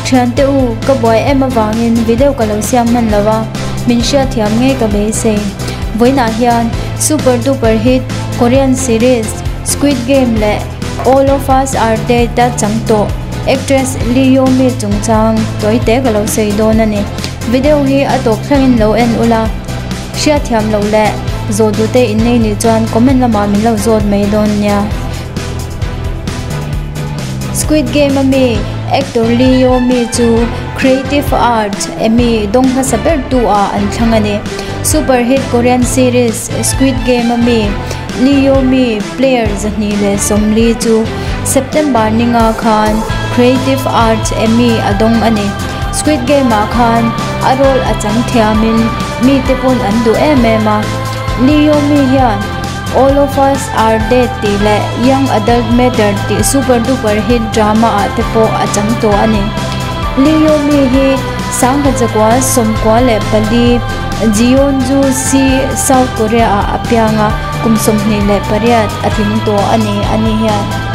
Thiante u, ka buai em avangin video ka lo siam hman lo a, min hriatthiam ngei ka beisei. Vawiinah hian super duper hit Korean series Squid Game leh All of Us Are Dead a chang tawh actress Lee Yo Mi chungchang tawite ka lo sawi dawn a ni. Video hi a tawp thlengin lo en ula, hriatthiam loh leh zawh duhte innei nih chuan comment lamah min lo zawt mai dawn nia. Squid Game a mi actor Lee Yo Mi chu Creative Arts Emmy dawng hmasa ber tu ah an thlang a ni. Super hit Korean series Squid Game a mi Lee Yo Mi player 240 chu September ninga khan Creative Arts Emmy a dawng a ni. Squid Game ah khan a role a chang thiamin mite pawn an duh em em a. Lee Yo Mi hian All of Us Are Dead tih leh Young Adult Matter tih super duper hit drama ah te pawh a chang tawh a ni. Lee Yo Mi hi 1994 Jeonju Si, South Korea ah a piang a, kum 28 a tling tawh a ni a ni hian.